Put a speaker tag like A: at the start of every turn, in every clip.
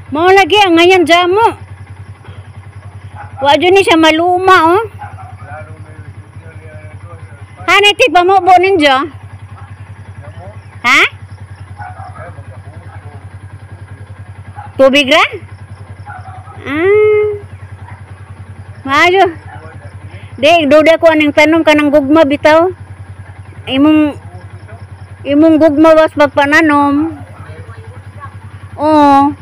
A: Mao lagi ang ngayon jamo. Wa jud ni siya maluma oh. Hanay ti pamubo ninyo? Ha? Tubig ra? Ah. Maayo. Di, duda ko aning tanom kanang gugma bitaw. Imong gugma was pagpananom. Oo.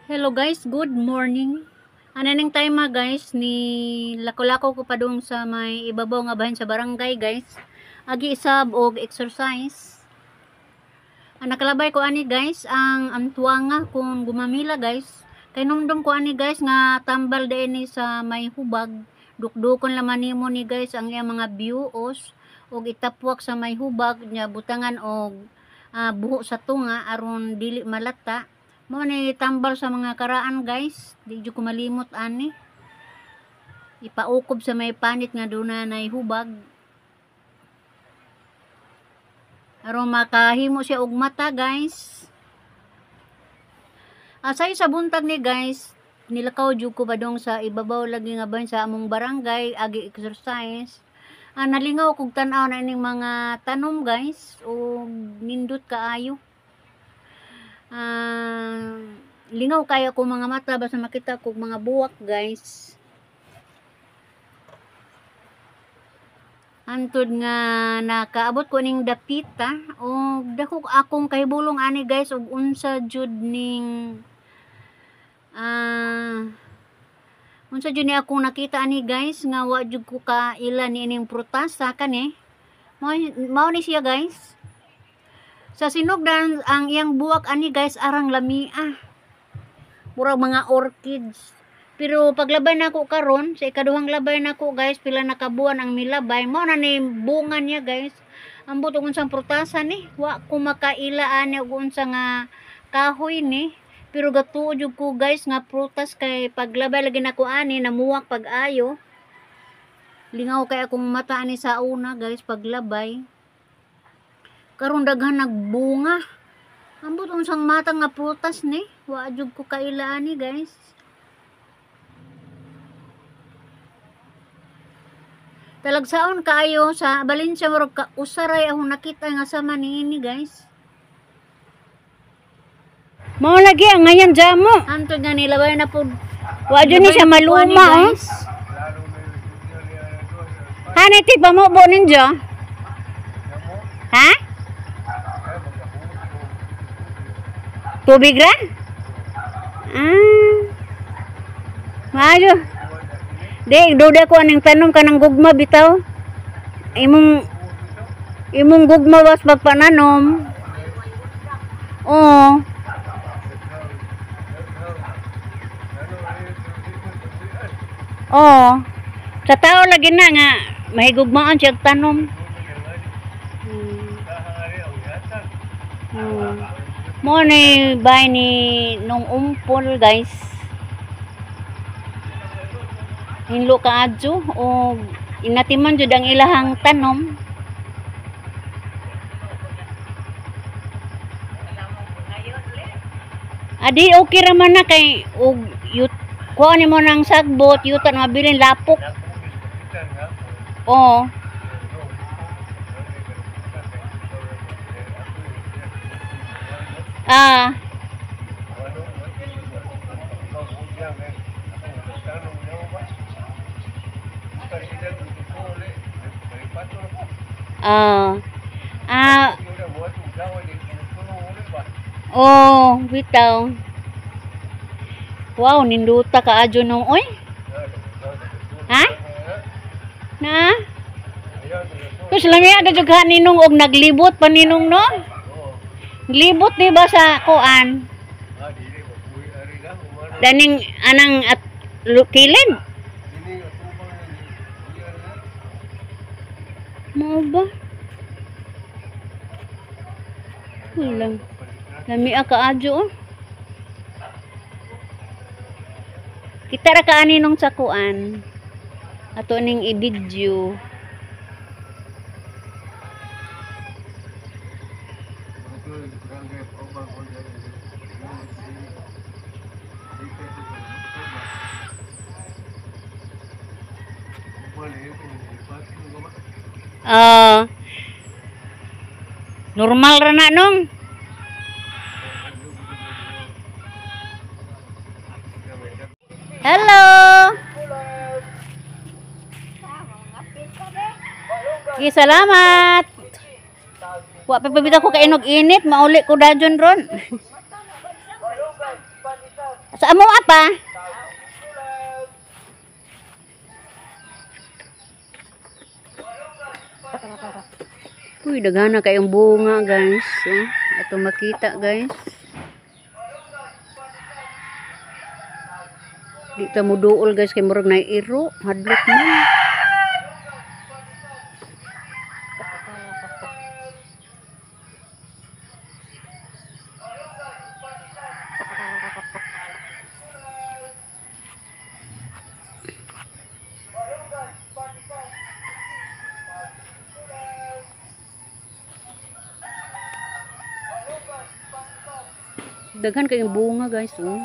A: Hello guys, good morning. Ano ning time guys, ni lako-lako ko padung sa may ibabaw nga bahin sa barangay guys. Agi isab og exercise. Ang nakalabay ko ani guys, ang antuanga kung gumamila guys. Kay numdum ko ani guys nga tambal din ni sa may hubag. Dukdukon laman nimo ni guys ang iyang mga biuos og itapwak sa may hubag nya butangan og buho sa tunga aron dili malata. Mo ni tambal sa mga karaan guys, di jud ko malimot ani. Ipaukob sa may panit nga duna nay hubag. Aron makahimo siya og mata guys. Asay sa buntag ni guys, nilakaw jud ko padung sa ibabaw lagi nga bahin sa among barangay, agi exercise. Nalingaw kog tan-aw na ining mga tanom guys, og nindot kaayo. Lingaw kayo ko mga mata basta makita kog mga buwak guys. Antod nga nakaabot ko ning dapita og dako akong kahibulong ani guys og unsa jud ning unsa jud ni akong nakita ani guys nga wa jud ko kaila ni ining prutasa kani. Mao ni siya guys. Sa sinugdan ang iyang buwak ani guys arang lamia. Murag mga orchids. Pero paglabay nako karon, sa ikaduhang labay nako guys, pila nakabuan ang milabay. Mao na ni bunga niya guys. Ambot og unsang prutasa ni, wa ko makaila ani og unsa nga kahoy ni. Pero gatuo jud ko guys nga prutas kay paglabay lagi nako ani namuwak pag-ayo. Lingaw kay akong mata ani sa una guys paglabay. Karon daghan nagbunga. Ambot unsang mata nga prutas ni, wa jud ko kaila ani guys. Talagsaon kaayo sa Valencia murag ka usaray akong nakita nga sama niini guys. Mao lagi ang ngayon jamo. Antod nga nilabay na pud. Wa jud ni siya maluma oh. Hanay ti pamubo ninyo? Ha? Tubig ra? Ah. Maayo. Di, duda ko aning tanom kanang gugma bitaw. Imong gugma was pagpananom. Oo. Oo. Sa tao lagi na nga mahigugmaan siya tanom. Mo ni bay ni nung umpol guys. Hinlo ka adyo o inatiman jud ang ilahang tanom. Adi okay ra man na kay og yut kuha nimo nang sagbot yutan mabilin lapok. Oo. Ah. Ah. Ah. Oh, bitaw. Wow, ninduta ka adyo nung oy. Ha? Na? Kus lami aga jud ka ninong og naglibot pa ninong no? Libot di ba sa kuan? Daning anang at kilid. Mao ba? Walang. Lamia kaadyo oh. Kita ra ka ani nung sakuan. Ato ning i-video. Normal ra na nung. Hello. Sige, salamat. Wa pa pabita ko kainog init, mauli ko dajon ron. Sa amo apa? Uy, daghana kayong bunga, guys. Oh, ato makita, guys. Di ta mo duol, guys, kay murag nairo, hadlok man. Daghan kayong bunga, guys, oh.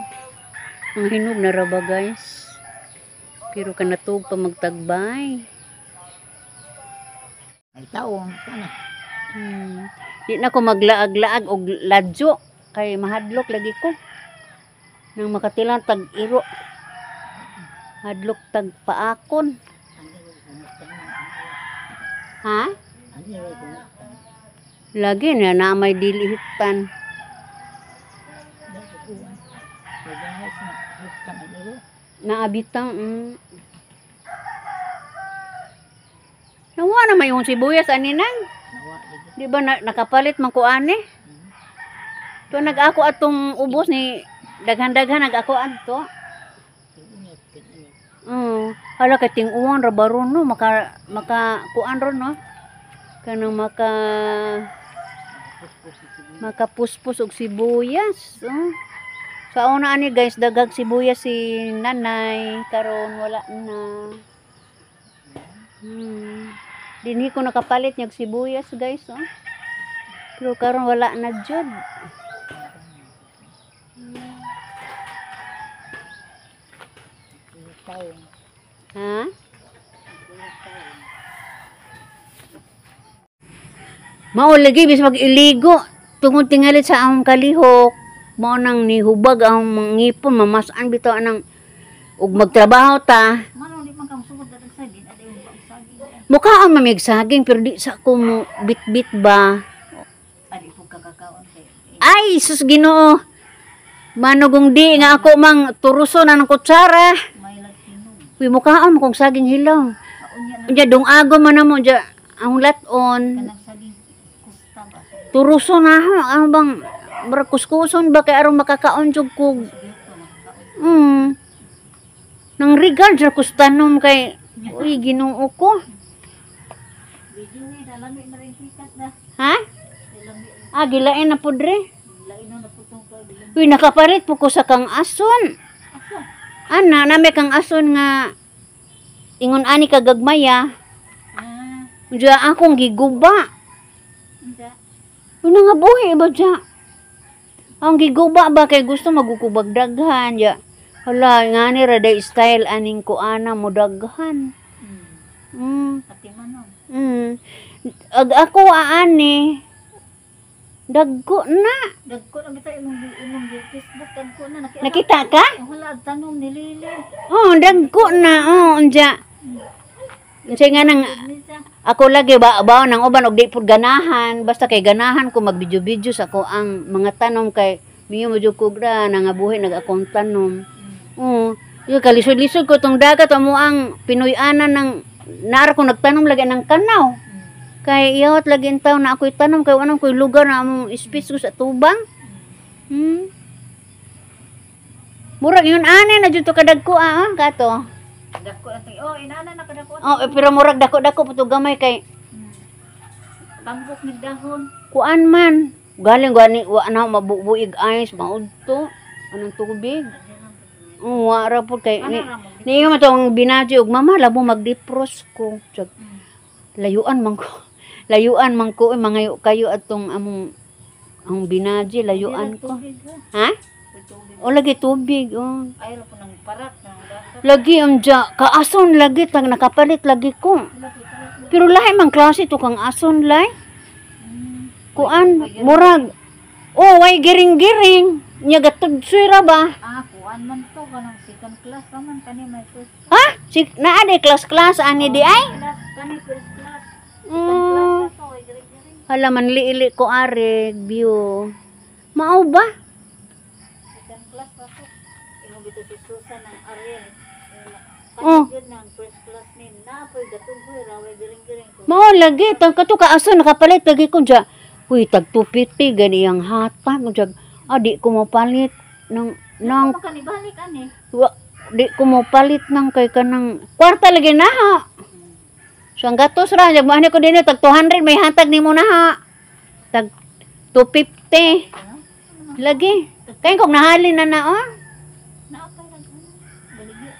A: Ang hinog na raba, guys. Pero kanatog pa magtagbay.
B: Ay taong kana.
A: Di na ko maglaag-laag og ladyo kay mahadlok lagi ko. Nang makatilan tag iro. Hadlok tag paakon. Ha? Lagi na na may dilihitan. Naabitang Nawa na may yung sibuyas ani nang. Di ba nakapalit man ko ani? To nag-ako atong ubos ni daghan-daghan nag-ako adto. Hala kay ting-uwan ra baron no, maka maka kuan ron no. Kanang makapuspos og sibuyas. Oh. Sa una ani guys, dagag sibuyas si nanay, karon wala na. Dinhi ko nakapalit niyag sibuyas, guys, oh. Pero karon wala na jud. Ha? Mao lagi bis mag-iligo tungod tingali sa among kalihok. Mao nang nihubag ang mga ngipon, mamasan bitaw anang ug magtrabaho ta.
B: Mano di man kang sugod og saging, ade mo ang saging.
A: Mukha ang mamig saging pero di sa ko mo bit-bit ba.
B: Adi po kakakaon kay.
A: Ay sus Ginoo. Manugong di nga ako mang turuso na ng kutsara.
B: May laghinog.
A: Uy, mukhaan mo kong saging hilaw.
B: Unya na
A: Unya dungago man namo unya ang laton.
B: kanang saging kusta ba.
A: Turuso na ho, ang bang murag kuskuson ba kay aron makakaon jud ko. Nang regard sa kustanom kay uy Ginoo ko.
B: Video ni dalami na rin pikas na.
A: Ha?
B: Dalami
A: Ah, gilain na pud re.
B: lain na putong ko.
A: Uy, nakapalit po ko sa kang ason.
B: Asa?
A: Ana, nami kang ason nga ingon ani kagagmaya.
B: Ah,
A: Diya akong giguba.
B: unsa?
A: Uy, nangabuhi ba diya? Ang giguba ba kay gusto magukubag daghan diya. Hala, ngani ra day style aning kuana mo daghan.
B: Pati manon.
A: Ag ako aani dagko na.
B: Dagko na bitaw imong imong Facebook dagko na nakita.
A: Nakita ka?
B: Wala tanom ni Lili.
A: Oh, dagko na. Oh, unja. Unsay nga nang
B: Minsa
A: ako lagi ba ba nang uban og di pud ganahan, basta kay ganahan ko magbidyo-bidyo sa ako ang mga tanom kay miyo mo jud ko gra nangabuhi nag akong tanom. Oo. Yung kalisod-lisod ko tong dagat amo ang Pinoy-anan ng nara ko nagtanom lagi ng kanaw. Kay iyawat lagi ang taon na ako'y tanom kay anong ko'y lugar na among space ko sa tubang. Murag yun ani na jud to kadagko ah, kato.
B: Dagko na to. Oh, inana na kadagko.
A: Oh, eh, pero murag dako-dako po to gamay kay
B: Tambok ni dahon.
A: kuan man. Galing gani wa na mabubuig ice maudto anong tubig. Wa ra pud kay ni niingon man to ang binaji og mama labo mag-defrost ko. Tsag, layuan man ko. Layuan man ko, eh, mangayo kayo atong among ang binaji layuan ko. Ha? O lagi tubig, oh.
B: Ay ra po nang parak nang dagat.
A: Lagi ang dya, kaason lagi tag nakapalit lagi ko. Pero lahi man klase to kang ason lay. Kuan murag oh way giring-giring. Nya gatudsoy ra ba?
B: Ah, kuan man to kanang second class ra man kani may first
A: Ha? Si naa day class-class ani di ay?
B: class kani first class. To ay giring-giring.
A: Hala man liili ko are view. Mao ba?
B: Second class ra to. Ingon bitaw si Susan ang Ariel.
A: Oh.
B: Kani gyud nang first class ni na poy gatudsoy ra way giring-giring ko.
A: Mao lagi tag kato kaason nakapalit lagi ko dya. Uy, tag 250 gani ang hatag dya. Ah, di ko mopalit ng nang
B: Ano kani balik ani?
A: wa, di ko mopalit nang kay kanang kwarta lagi na ha. So ang gatos ra jag mo ko dinhi tag 200 may hatag nimo na ha. Tag 250. Lagi. Kay kung nahalin na na oh.
B: Naapay ra baligya.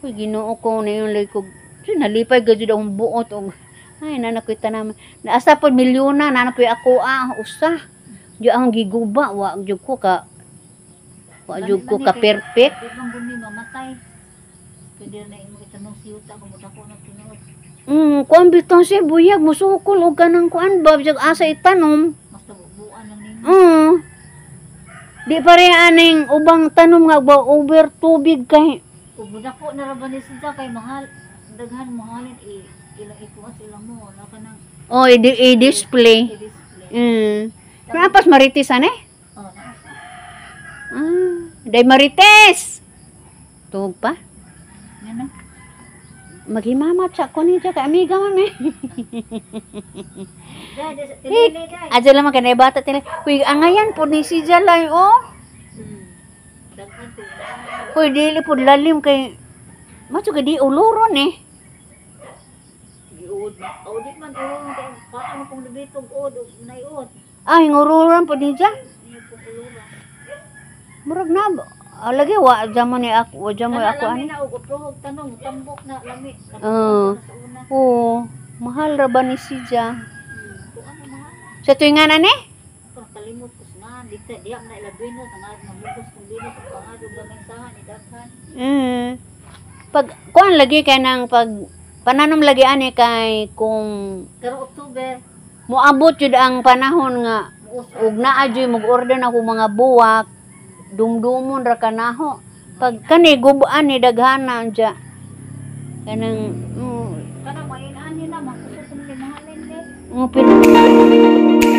A: Uy, Ginoo ko na yung lay ko. Si nalipay gud akong buot og ay nanakoy tanan. Naasa pod milyona na na ako ah usa. Di ang giguba wa jud ko ka wa jud ko ka perfect.
B: Di bang guni mamatay. Pwede na imo itanong si Yuta kung dako na tinuod.
A: Kuan bitaw siya buyag musukol og kanang kuan ba bisag asa itanom.
B: Mas tabubuan lang nimo.
A: Di pare aning ubang tanom nga ba over tubig kay
B: Ug dako na ra ba ni siya kay mahal daghan mahalin i ilang ikuha sila mo wala ka nang
A: oh i-display.
B: I-display.
A: Napas marites ane?
B: Oh, naa.
A: Ah, day marites. Tuog pa.
B: Ngano?
A: Maghimamat sa ko ni kay amiga man eh.
B: Dai, dai, tilili dai.
A: Adyo lamang kay bata tila. Uy, angayan po ni si Jalay oh.
B: Daghan ko.
A: Uy, dili po lalim kay Macho ka di uluron eh.
B: Giud ma. Audit man ulong kay paano kung dibitog od og naiod.
A: Ay, ngururan po ni siya.
B: Niyo po ulora.
A: Murag na ah, lagi wa dyan mo ni ako, wa dyan mo
B: Kana
A: ako
B: lami
A: ani.
B: na og utuhog tanong tambok na lami.
A: Oo.
B: Tambok na sa una.
A: Oo, mahal ra ba ni siya?
B: Kung ano mahal.
A: Sa tuwingan ani?
B: Ako nakalimot ko sa dito diya na ila Venus ang mamugos kung Venus ang pangado gamay sahan ni daghan.
A: Pag kuan lagi kay nang pag pananom lagi ani kay kung
B: Pero October
A: moabot jud ang panahon nga
B: muus
A: ug naa jud mag-order na ako mga buwak, dumdumon ra kanaho. Pag kani gubaan ni daghana dya kanang
B: Kana may ani na makusog kung ni mahalin ni.
A: pin-